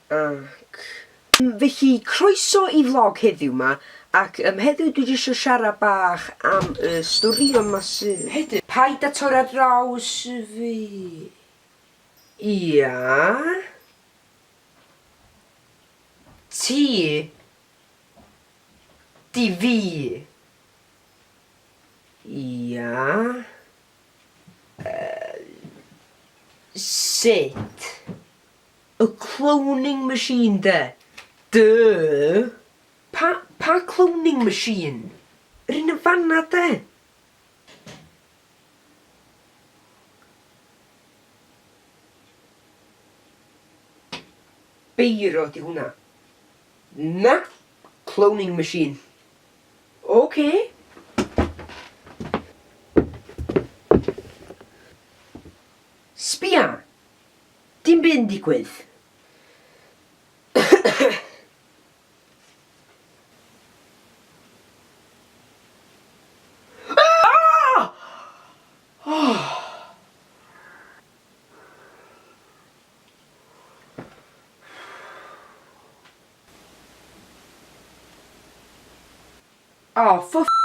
Ac... Felly, croeso i vlog heddiw 'ma, ac yym heddiw dwi jyst isio siarad bach am y storïon 'ma sydd... Heddiw... Paid â torri ar draws fi. Ia? Ti 'di fi. Ia? Sut? Y cloning machine de? Duh! Pa, pa cloning machine? Yr un yn fan'na de? Beiro 'di hwnna. Na! Cloning machine. Ok! Sbia! Dim byd yn digwydd. Oh, for f***.